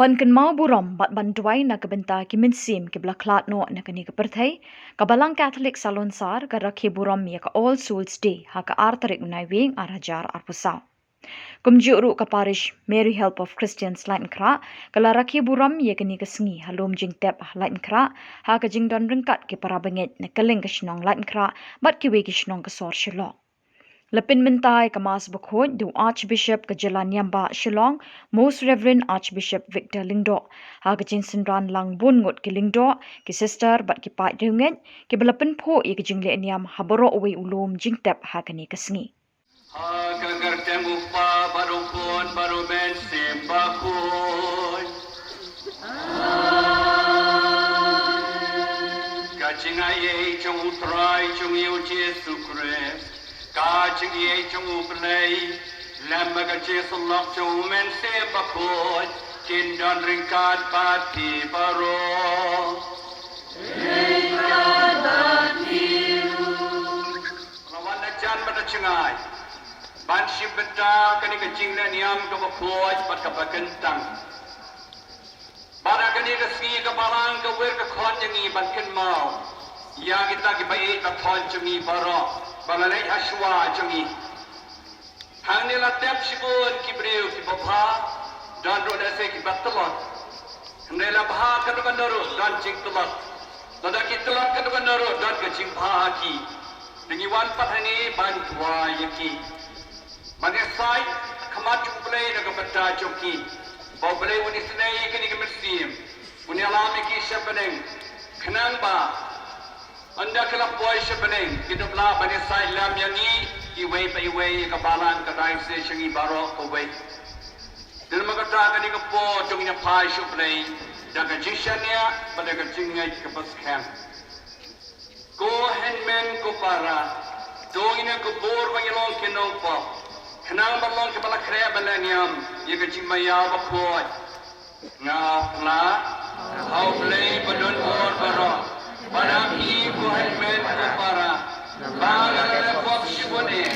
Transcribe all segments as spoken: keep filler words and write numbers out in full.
Ban kynmaw burom bad ban duwai na ka bynta ki mynsiem kiba la khlad noh na kane ka pyrthei, ka Balang Katholik Salonsar ka rakhe burom ïa ka All Souls Day ha ka ar tarik u Naiwieng ar hajar arphew saw. Kumjuh ruh ka Parish Mary Help of Christians Laitumkhrah ka la rakhe burom ïa kane ka sngi ha Lum Jingtep ha Laitumkhrah, ha ka jingdon ryngkat ki para bangeit na kylleng ka shnong Laitumkhrah bad kiwei ki shnong ka sor Shillong. La pynmynta ïa ka Mass Bakhuid da u Archbishop ka Jylla Niam Bah Shillong, Most Reverend Archbishop Victor Lyngdoh, ha ka jingsynran lang bun ngut ki lyngdoh, ki sister bad ki paid riewngeit kiba la pynphuh ïa ka jingleh niam ha baroh uwei u lum jingtep ha kane ka sngi. Ha ka kyrteng u Kpa bad u Khun bad u Mynsiem Bakhuid. Ka jingaiei jong u Trai jong ngi u Jisu Khrist, ka jingïeit jong u Blei, lem bad ka jingïasyllok jong u Mynsiem Bakhuid, kin don ryngkat bad phi baroh. Ryngkat bad phi ruh. La wan na jan bad na jngai ban shim bynta kane ka jingleh niam kaba khuid bad kaba kyntang. Bad ha kane ka sngi ka Balang ka wir ka khot ïa ngi ban kynmaw ïa kita kiba ïeit ba thon jong ngi baroh ba la leit ha shuwa jong ngi. Hangne la tep shibun ki briew kiba bha, don ruh lehse kiba tlot. Hynrei la bha kano kano ruh don jingtlot. Lada ki tlot kano kano ruh don ka jingbha ha ki. Te ngi wan pat hangne ban duwai ïa ki. Ban ïasaid ha khmat jong u Blei na ka bynta jong ki. Ba u Blei un isynei ïa kine ki mynsiem, un ïalam ïa ki sha bneng. Khnang ba ynda ki la poi sha bneng kin ym lah ban ïasaid lem ïa ngi iwei pa iwei, ïa ka Balang, ka diocese, ïa ngi baroh kawei. Te namar kata kane ka por to ngin ïa phai sha u Blei da ka jingshaniah bad da ka jingngeit kaba skhem. Ko hynmen ko para, to ngin ïa kubur ba ngi long ki nongpop, khnang ban long kiba la khreh ban leh niam ïa ka jingmaïa bakhuid. Nga pla ha u Blei ba don bor baroh, bad ha phi ko hynmen ko para, ba nga la leh pop shibun eh,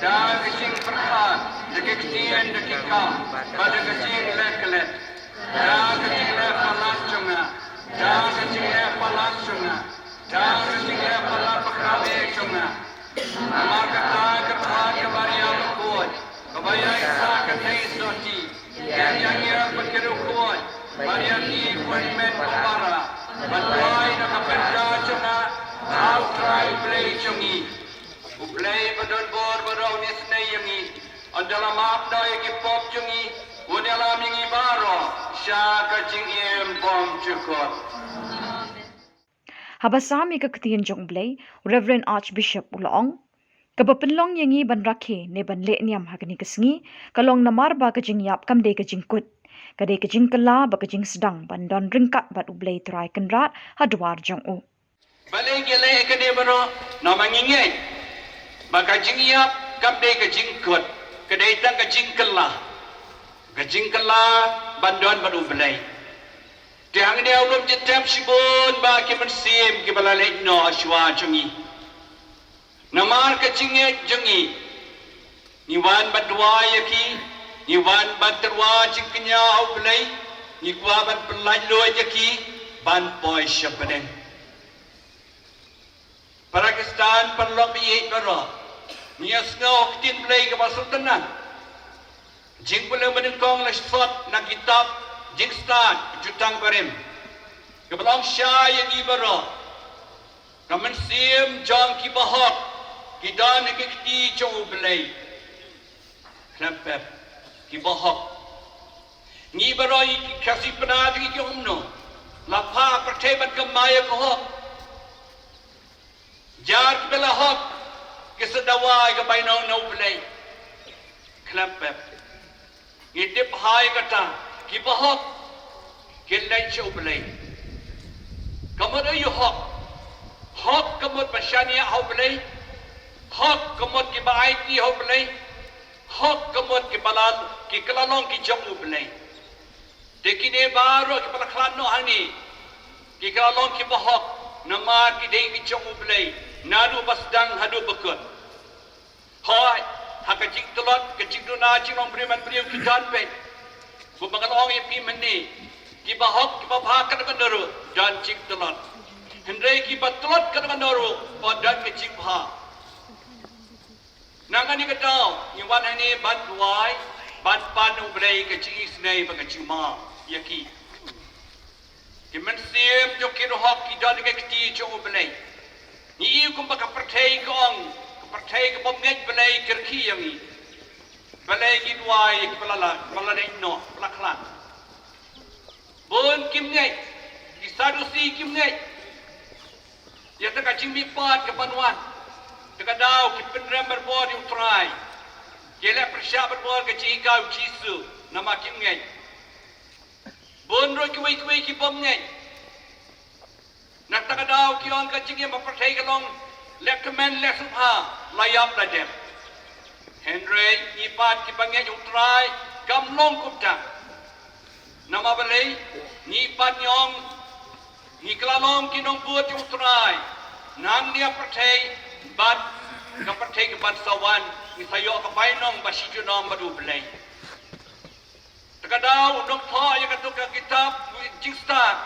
da ka jingpyrkhat, da ki ktien, da ki kam, bad da ka jingleh klet. Da ka jingleh palat jong nga, da ka jingleh palat jong nga, da ka jingleh palat bakhraw eh jong nga. Namar kata ka Kynrad ka Maria bakhuid, kaba ïaisah ka dei sotti, ïa ngi ïa ki riewkhuid bad ïa ngi ki hynmen ki para, ban duwai na ka bynta jong nga ha u Trai Blei jong ngi. U Blei ba don bor baroh un isynei ïa ngi, un da la map noh ïa ki pop jong ngi, un ïalam ïa ngi baroh sha ka jingim bymjukut. Haba sam ïa ka ktien jong u Blei, u Reverend Archbishop u la ong, kaba pynlong ïa ngi ban rakhe ne ban leh niam ha kane ka sngi ka long namar ba ka jingïap kam dei ka jingkut. Ka dei ka jingkylla bad ka jingsdang ban don ryngkat bad u Blei Trai Kynrad ha dwar jong u. Balei ngi leh kane baroh? Namar ngi ngeit ba ka jingïap kam dei ka jingkut, ka dei tang ka jingkylla, ka jingkylla ban don bad u Blei. Te hangne ha u lum jingtep shibun bah ki mynsiem kiba la leit noh shuwa jong ngi. Namar ka jingngeit jong ngi, ngi wan ban duwai ïa ki, ngi wan ban tyrwa jingkñia ha u Blei, ngi kwah ban pyllait luid ïa ki ban poi sha bneng. Para Khristan, para lok ba ïeit baroh, ngi ïa sngew ha ka ktien Blei kaba sngewtynnat. Jingpule mynnyngkong la sot na kitab Jingstad jutang barim, kaba la ong shai ïa ngi baroh, ka mynsiem jong ki bahok ki don ha ki kti jong u Blei. Khlem pep, ki bahok. Ngi baroh ngi ki Khasi Pnar ngi ki umno, la phah pyrthei ban kamai ïa ka hok. Jar kiba la hok ki sa dawa ïa ka bainong na u Blei. Khlem pep. Ngi tip bha ïa kata, ki bahok kin leit sha u Blei. Ka mut aïu hok? Hok ka mut ba shaniah ha u Blei. Hok ka mut kiba aiti ha u Blei. Hok ka mut kiba la, ki kylla long ki jong u Blei. Te kine baroh kiba la khlad noh hangne ki kylla long ki bahok, namar ki dei ki jong u Blei naduh ba sdang haduh ba kut. Hooid, ha ka jingtlot, ka jingduna, jinglong briew man briew ki don beit. Kumba nga la ong ïa phi mynne, kiba hok kiba bha katba don ruh don jingtlot. Hynrei kiba tlot katba don ruh ba don ka jingbha. Na kane ka daw ngi wan hangne ban duwai, ban pan U Blei ka jingisynei bad ka jingma ïa ki. Ki mynsiem jong ki ruh ki don ha ka kti jong U Blei. Ngi ïohi kumba ka pyrthei ka ong, ka pyrthei ka bym ngeit Blei ka rkhie ïa ngi. Balei ngi duwai ïa ki ba la, ba la leit noh, ba la khlad. Bun kim ngeit, ki Sadusi kim ngeit ïa kata ka jingmihpat kaban wan. Kata ka daw ki pynrem barabor ïa U Trai. Ki leh pyrshah barabor ka jinghikai U Jisu, namar kim ngeit. Bun ruh kiwei kiwei ki bym ngeit. Na kata ka daw ki ong ka jingim ha pyrthei ka long leh kmen leh sngewbha, la ïap la dep. Hynrei ngi pat kiba ngeit ïa U Trai kam long kumta. Namar balei? Ngi pat ngi ong ngi kylla long ki nongbud jong U Trai. Nangne ha pyrthei bad ka pyrthei kaban sa wan ngi sa ïoh ka bainong ba shi junom bad U Blei. Kata ka daw u nongthoh ïa katu ka kitab Jingstad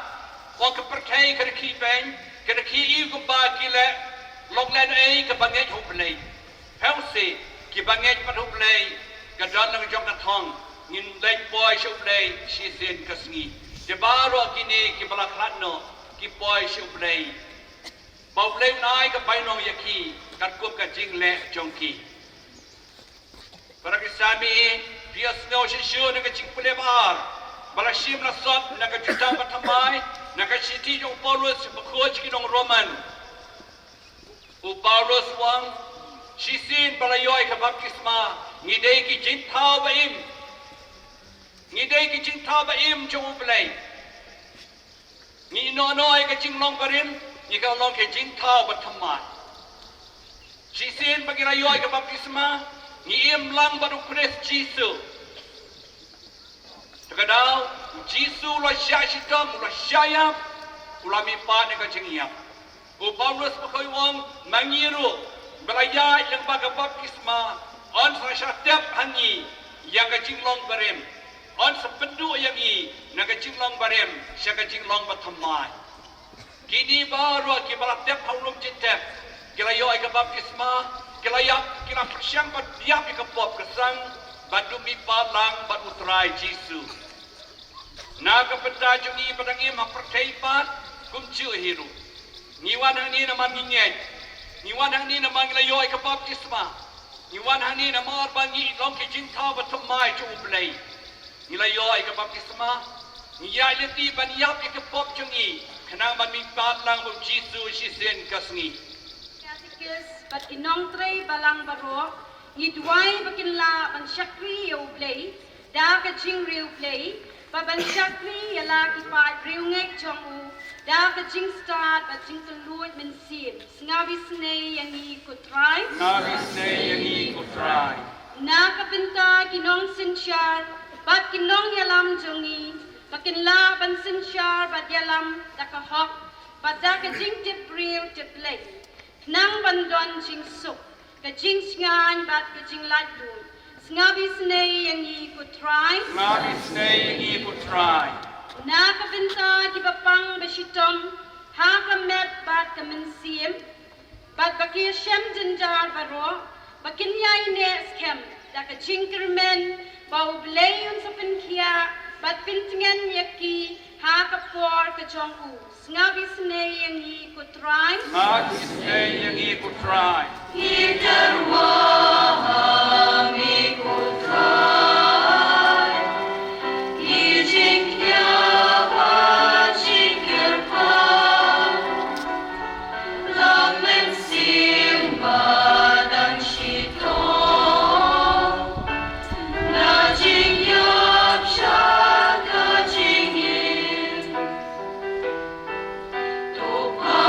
u ong ka pyrthei ka rkhie beiñ, ka rkhie ïa u kumba ki leh long lehnohei kaba ngeit ha U Blei. Phi ong shi kiba ngeit bad ha U Blei ka don la ka jong ka thong, ngin leit poi sha U Blei shisien ka sngi. Te baroh kine kiba la khlad noh ki poi sha U Blei, ba U Blei un ai ka bainong ïa ki katkum ka jingleh jong ki. Para ki sami, phi ïohsngew shisha na ka jingpule ba ar ba la shim la sot na ka jutang ba thymmai na ka shithi jong u Paulus bakhuid ki nong Roman. U Paulus u ong, shisien ba la ïoh ïa ka baptisma ngi dei ki jingthaw ba im. Ngi dei ki jingthaw ba im jong U Blei. Ngi ïoh noh ïa ka jinglong barim, ngi ka long ka jingthaw ba thymmai. Shisien ba ngi la ïoh ïa ka baptisma ngi im lang bad U Khrist Jisu. Te ka daw U Jisu u la shah shitom, u la shah ïap, u la mihpat na ka jingïap. U Paulus bakhuid u ong, ma ngi ruh ba la ïaid lyngba ka baptisma yn sa shah tep ha ngi ïa ka jinglong barim. Yn sa pynduh ïa ngi na ka jinglong barim sha ka jinglong ba thymmai. Kine baroh kiba la tep ha u lum jingtep ki la ïoh ïa ka baptisma, ki la ïap, ki la pyrshang ban ïap ïa ka pop ka sang bad duh mihpat lang bad U Trai Jisu. Na ka bynta jong ngi ba dang im ha pyrthei pat kumjuh hi ruh. Ngi wan hangne namar ngi ngeit. Ngi wan hangne namar ngi la ïoh ïa ka baptisma. Ngi wan hangne namar ba ngi long ki jingthaw ba thymmai jong U Blei. Ngi la ïoh ïa ka baptisma, ngi ïaid lynti ban ïap ïa ka pop jong ngi khnang ban mihpat lang bad U Jisu shisien ka sngi. Katekis bad ki nongtrei balang baroh, ngi duwai ba kin lah ban shakri ïa U Blei da ka jingriewblei, ba ban shakri ïa la ki paid riewngeit jong u da ka jingstad bad jingkylluid mynsiem. Sngap isynei ïa ngi ko Trai. Sngap isynei ïa ngi ko Trai. Na ka bynta ki nongsynshar bad ki nongïalam jong ngi, ba kin lah ban synshar bad ïalam da ka hok bad da ka jingtip briew tip Blei, khnang ban don jingsuk, ka jingshngaiñ bad ka jinglaitluid. Sngap isynei ïa ngi ko Trai. Sngap isynei ïa ngi ko Trai. Na ka bynta kiba pang ba shitom ha ka met bad ka mynsiem, bad ba ki shem jynjar baroh, ba kin ïaineh skhem da ka jingkyrmen ba U Blei un sa pynkhiah bad pyntngen ïa ki ha ka por ka jong u. Sngap isynei ïa ngi ko Trai. Sngap isynei ïa ngi ko Trai. Ngi tyrwa ha me ko Trai. Ki jingkhia bad jingkyrpad, la mynsiem ba dang shitom, na jingïap sha ka jingim. To pha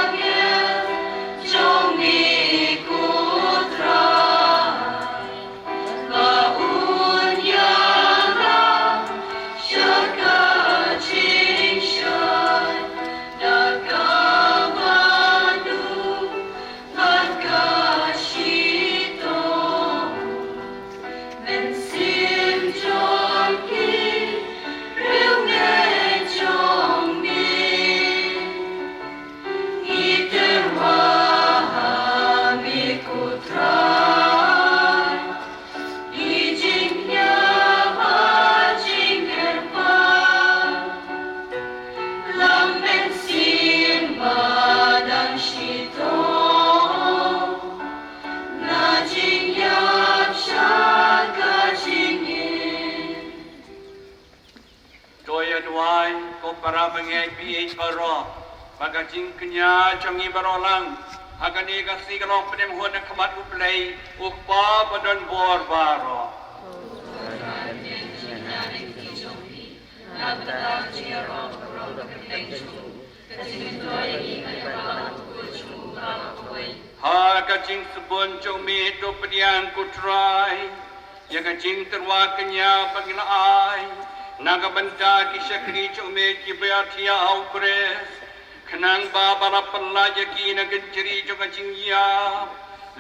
angel jong me ko Ko ïa duwai, ko para bangeit phi baroh, ba ka jingkñia jong ngi baroh lang ha kane ka sngi ka long pdiang hun ha khmat U Blei, U Kpa badonbor baroh. Ha ka jingsbun jong me to pdiang, ko Trai, ïa ka jingtyrwa kñia ba ngi la ai na ka bynta ki shakri jong me kiba ïaid ha U Khrist, khnang ba ba la pyllait ïa ki na ka jingri jong ka jingïap,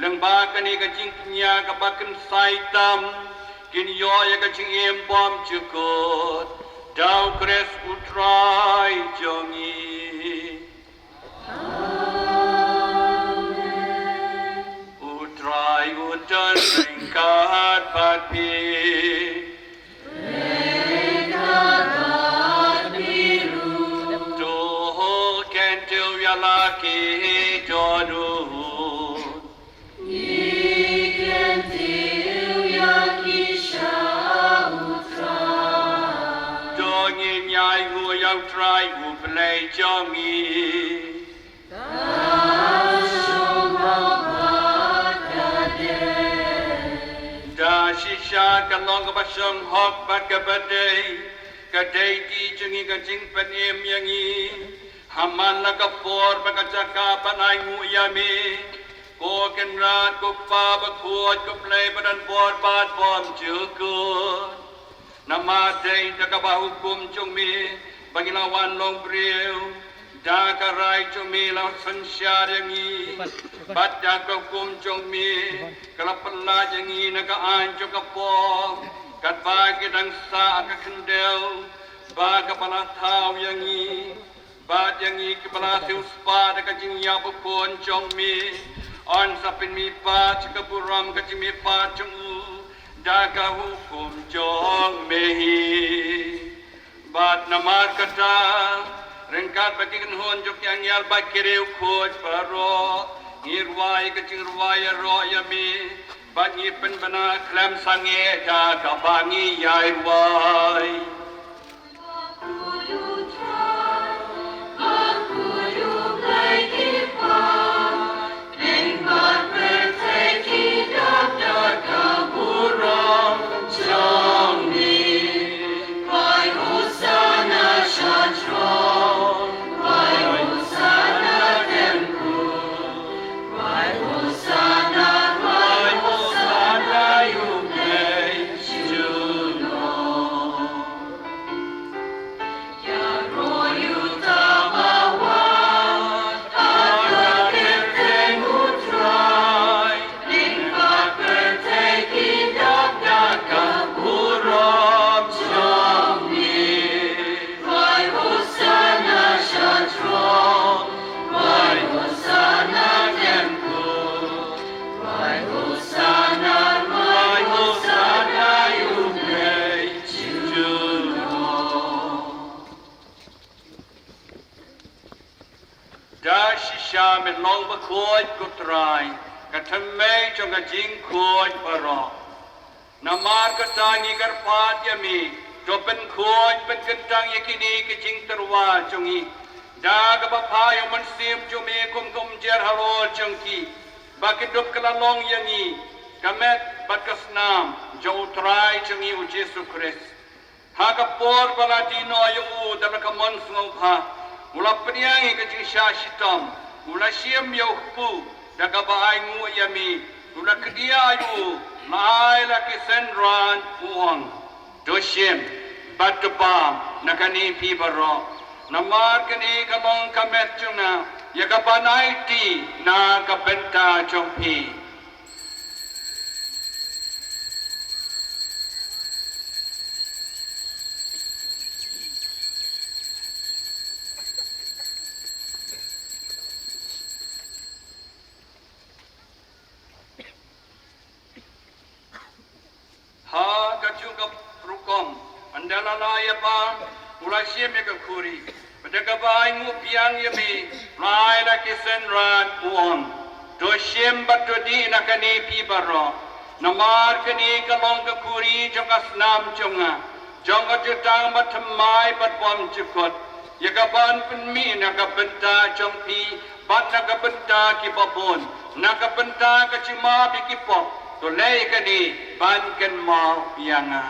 lyngba kane ka jingkñia kaba kynsai tam, kin ïoh ïa ka jingim bymjukut da U Khrist U Trai jong ngi. U Trai un don ryngkat bad phi. To kyntiew ïa la ki dohnud. To ngin ïai nguh ïa U Trai U Blei jong ngi. Da shisha ka long kaba shong hok bad kaba dei, ka dei ti jong ngi ka jingpynim ïa ngi ha man la ka por bad ka jaka ban ai nguh ïa me, ko Kynrad, ko Kpa bakhuid, ko Blei badonbor bad bymjukut. Namar dei da kaba hukum jong me ba ngi la wan long briew, da ka rai jong me la synshar ïa ngi, bad da ka hukum jong me ka la pyllait ïa ngi na ka aiñ jong ka pop, katba ki dang sah ha ka khyndew, ba kaba la thaw ïa ngi, bad ïa ngi kiba la siewspah da ka jingïap bakhuid jong me, yn sa pynmihpat sha ka burom ka jingmihpat jong u da ka hukum jong me hi. Bad namar kata, ryngkat bad ki kynhun jong ki angel bad ki riewkhuid baroh, ngi rwai ka jingrwai ïaroh ïa me, bad ngi pynbna khlem sangeh da kaba ngi ïai rwai. Da shisha me long bakhuid, ko Trai, ka thymmei jong ka jingkhuid baroh. Namar kata ngi kyrpad ïa me, to pynkhuid pynkyntang ïa kine ki jingtyrwa jong ngi da kaba phah ïa u Mynsiem jong me kum ka umjer halor jong ki, ba kin dup kylla long ïa ngi ka met bad ka snam jong u Trai jong ngi u Jisu Khrist. Ha ka por ba la die noh ïa u da la ka mon sngewbha, u la pdiang ïa ka jingshah shitom, u la shim ïa u kpu da kaba ai nguh ïa me, u la kdiah ïa u, la ai la ki synran, u ong: To shim bad to bam na kane phi baroh, namar kane ka long ka met jong nga, ïa kaban aiti na ka bynta jong phi. Ha kajuh ka rukom, ynda la la ïa bam, u la shim ïa ka khuri, bad da kaba ai nguh biang ïa me, u la ai la ki synran, u ong: To shim bad to dih na kane phi baroh, namar kane ka long ka khuri jong ka snam jong nga, jong ka jutang bathymmai bad bymjukut, ïa kaban pynmih na ka bynta jong phi bad na ka bynta kiba bun, na ka bynta ka jingmap ïa ki pop. To leh kane ban kynmaw ïa nga.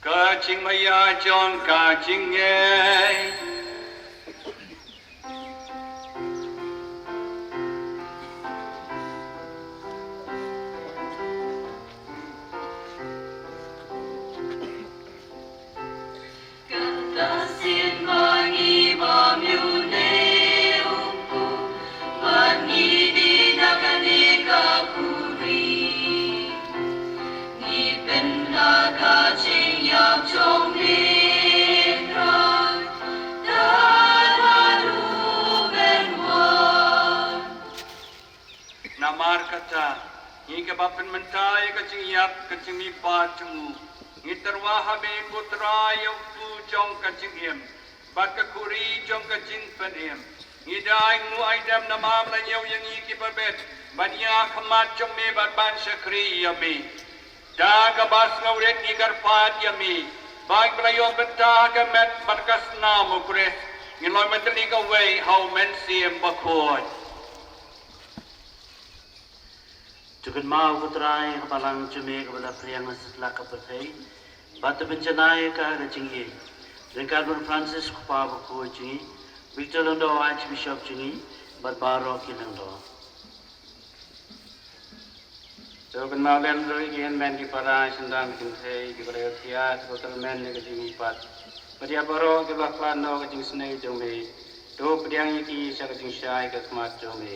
Ka jingmaïa jong ka jingngeit. Kata sien ma ngi bym ju ne u pu, bad ngi dih na kane ka khuri. Ngi pynda ka jingïap jong me, Trai, tad haduh ben wan. Namar kata, ngi kiba pynmynta ïa ka jingïap ka jingmihpat jong u, ngi tyrwa ha me ko Trai ïa u kpu jong ka jingim bad ka khuri jong ka jingpynim. Ngi dei ai nguh ai dem namar me la ñiew ïa ngi kiba bit ban ïakhmat jong me bad ban shakri ïa me. Da kaba sngewrit ngi kyrpad ïa me ba ngi la ïoh bynta ha ka met bad ka snam u Khrist. Ngi la ïoh bynta ïa kawei ha u Mynsiem Bakhuid. To kynmaw ko Trai ka balang jong me kaba la phriang ha satlak ka pyrthei, bad to pynjanai ïa ka ha ka jingïeit. Ryngkat bad u Francis u kpa bakhuid jong ngi, Victor Lyngdoh Archbishop jong ngi, bad baroh ki lyngdoh. To kynmaw lem ruh ïa ki hynmen ki para, ki syndon ki kynthei kiba la ïohthiah, kiba kyrmen ïa ka jingmihpat, bad ïa baroh kiba la khlad noh ka jingsnei jong me. To pdiang ïa ki sha ka jingshai ka khmat jong me.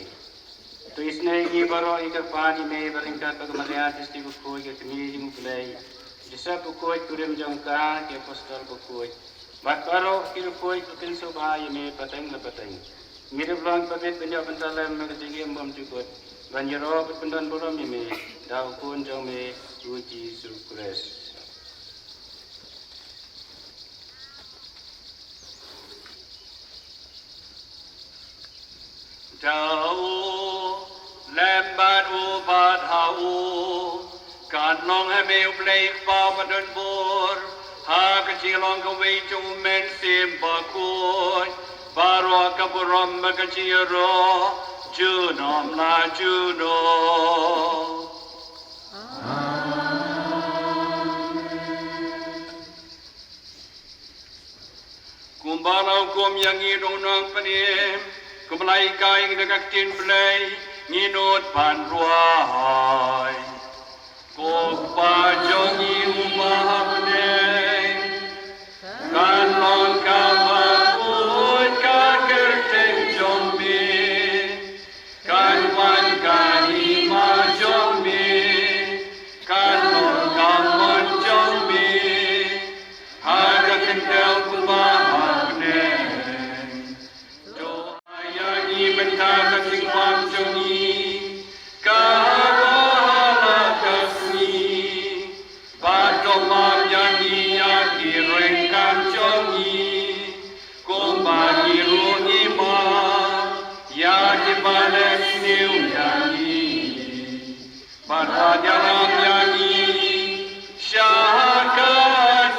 To isynei ïa ngi baroh, ngi kyrpad ïa me, ba ryngkat bad ka Maria Theisotti bakhuid, ka kmie jong u Blei, Joseph bakhuid, kurim jong ka, ki apostol bakhuid, bad baroh ki bakhuid, ba kin sngewbha ïa me pateng la pateng. Ngi ruh long kiba bit ban ïoh bynta lem ha ka jingim bymjukut, ban ïaroh bad pyndonburom ïa me da u Khun jong me, u Jisu Khrist. Da u, lem bad u, bad ha u, kan long ha me U Blei Kpa badonbor, ha ka jinglong kawei jong U Mynsiem Bakhuid, baroh ka burom bad ka jingïaroh junom la junom. Kumba la hukum ïa ngi da u Nongpynim, kumba la hikai ïa ngi da ka ktien Blei, ngin nud ban duwai. Ko Kpa jong ngi uba ha bneng, kan long kaba khuid ka kyrteng jong me. Kan wan ka hima jong me, kan long ka mon jong me, ha ka kyndong kumba ha bneng. To ai ïa ngi mynta ka jingbam jong ngi, kaba ha la ka sngi. Bad to map ïa ngi ïa ki ryngkat jong ngi, kumba ngi ruh ngi map ïa kiba leh sniew ïa ngi. Bad wat ïalam ïa ngi sha ka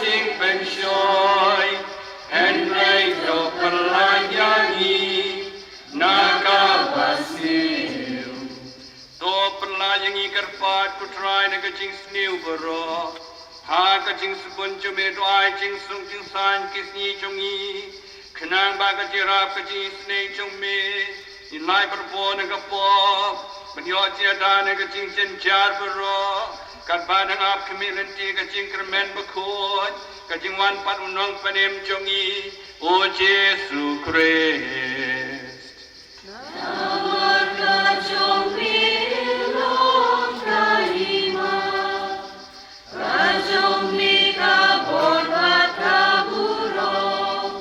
jingpynshoi, hynrei to pyllait ïa ngi na kaba sniew. To pyllait ïa ngi kyrpad ko Trai na ka jingsniew baroh. Ha ka jingsbun jong me to ai jingsuk jingsaiñ ki sngi jong ngi, khnang ba ka jingïarap ka jingisynei jong me, ngin lait bor na ka pop, ban ïoh jingïada na ka jingjynjar baroh, katba dang ap khmih lynti ka jingkyrmen bakhuid, ka jingwan pat U Nongpynim jong ngi, U Jisu Khrist. Namar ka jong me long ka hima, ka jong me ka bor bad ka burom,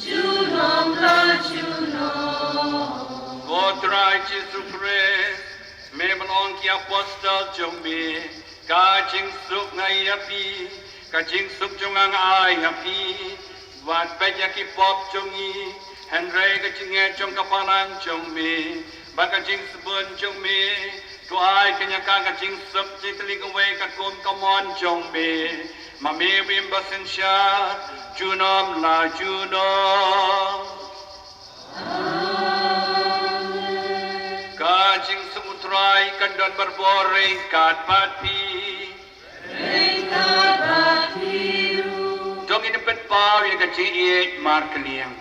junom la junom. Ko Trai Jisu Khrist, me ba la ong ki apostol jong me, ka jingsuk nga ai ïa phi, Ka jingsuk jong nga nga ai ha phi, wat peit ïa ki pop jong ngi, hynrei ka jingngeit jong ka Balang jong me, bad ka jingsbun jong me, to ai kane ka, ka jingsuk jingtylli kawei katkum ka mon jong me. Ma me u im ba synshar junom la junom. Ka jingsuk U Trai kan don barabor ryngkat bad phi. To ngin pynpaw ïa ka jingïeit markylliang.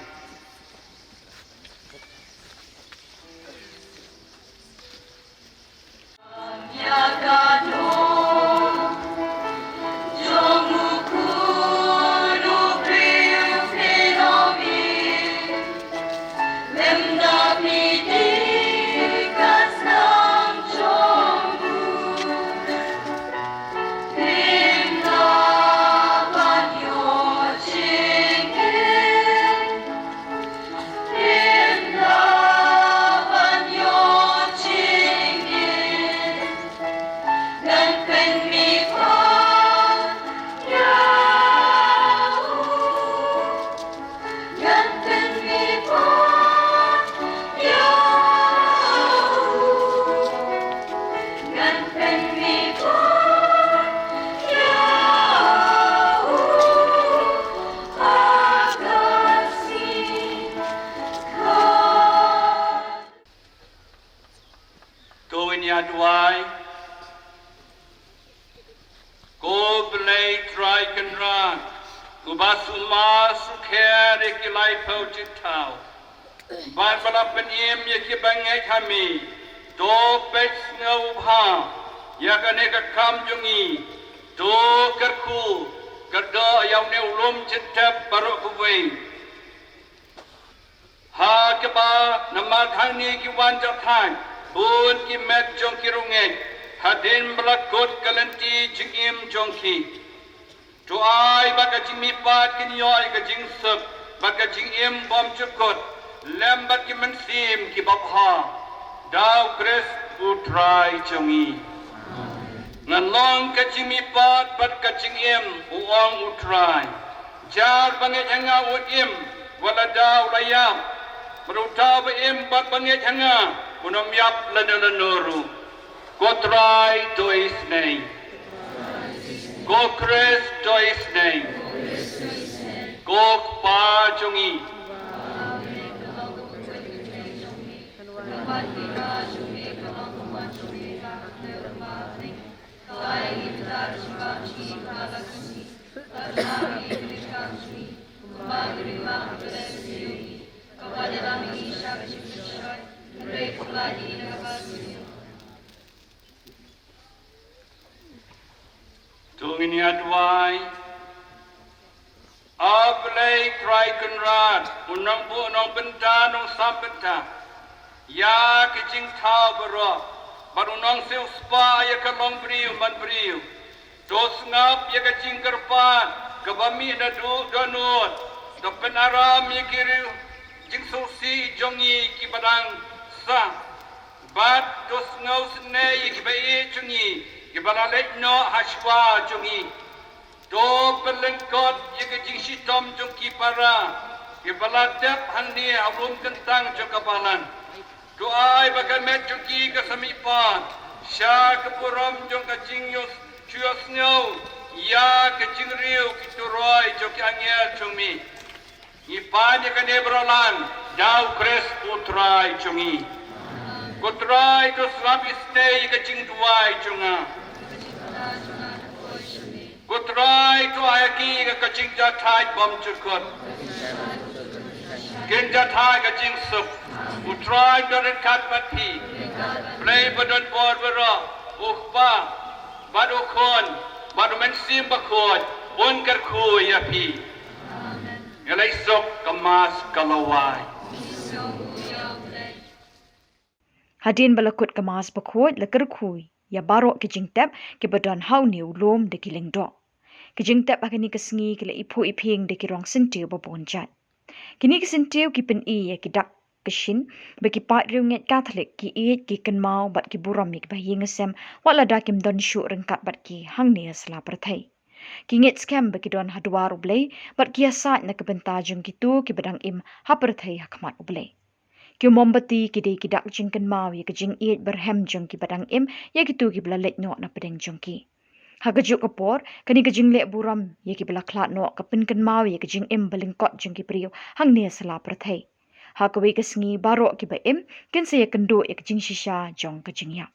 To ngin ïa duwai. Ko Blei Trai Kynrad, uba sumar sukher ïa ki laiphew jingthaw, bad ba la pynim ïa ki bangeit ha me, to peit sngewbha ïa kane ka kam jong ngi. To kyrkhu kyrdoh ïa une u lum jingtep baroh kawei. Ha kaba namar hangne ki wan jahthait bun ki met jong ki riewngeit, hadien ba la kut ka lynti jingim jong ki. To ai ba ka jingmihpat kin ïoh ïa ka jingsuk bad ka jingim bymjukut lem bad ki mynsiem kiba bha. Da U Khrist U Trai jong ngi. Ngan long ka jingmihpat bad ka jingim, u ong U Trai. Jar bangeit ha nga un im wat lada u la ïap, bad uta uba im bad bangeit ha nga un ym ïap lano lano ruh. Ko Trai to isynei. Ko Khrist to isynei. Ko Kpa jong ngi. To ngin ïa duwai. A Blei Trai Kynrad, u nongbuh nongbynta nongsam bynta ïa ki jingthaw baroh, bad u nongsiewspah ïa ka longbriew manbriew. To sngap ïa ka jingkyrpad kaba mih naduh dohnud. To pynaram ïa ki riew jingsngewsih jong ngi kiba dang sah. Bad to sngewsynei ïa kiba ïeit jong ngi kiba la leit noh ha shuwa jong ngi. To pynlyngkot ïa ka jingshitom jong ki para kiba la dep hangne ha lum kyntang jong ka Balang. To ai ba ka met jong ki ka sa mihpat sha ka burom jong ka jingïohsngew ïa ka jingriew ki turoi jong ki angel jong me. Ngi pan ïa kane baroh lang da U Khrist U Trai jong ngi. Ko Trai to sngap isynei ïa ka jingduwai jong nga. Ko Trai to ai ha ki ka jingjahthait bymjukut. Kin jahthait ka jingsuk. U Trai to ryngkat bad phi. Blei ba don bor baroh, U Kpa bad U Khun bad U Mynsiem Bakhuid un kyrkhu ïa phi. Ngi la ïasuk ka Mass ka lawei. Hadien ba la kut ka Mass Bakhuid la kyrkhu ïa baroh ki jingtep kiba don ha une u lum da ki lyngdoh. Ki jingtep ha kane ka sngi ki la iphuh iphieng da ki rong syntiew ba bun jait. Kine ki syntiew ki pyni ïa ki dak ka shin ba ki paid riewngeit Katholik ki ïeit, ki kynmaw bad ki burom ïa kiba ha ïing ha sem wat lada kim don shuh ryngkat bad ki hangne ha sla pyrthei. Ki ngeit skhem ba ki don ha dwar U Blei bad ki ïasaid na ka bynta jong kito kiba dang im ha pyrthei ha khmat U Blei. Ki mombati ki dei ki dak jingkynmaw ïa ka jingïeit barhem jong kiba dang im ïa kito kiba la leit noh na pdeng jong ki. Ha kajuh ka por, kane ka jingleh burom ïa kiba la khlad noh ka pynkynmaw ïa ka jingim ba lyngkot jong ki briew hangne ha la pyrthei. Ha kawei ka sngi baroh kiba im kin sa ïakynduh ïa ka jingshisha jong ka jingïap.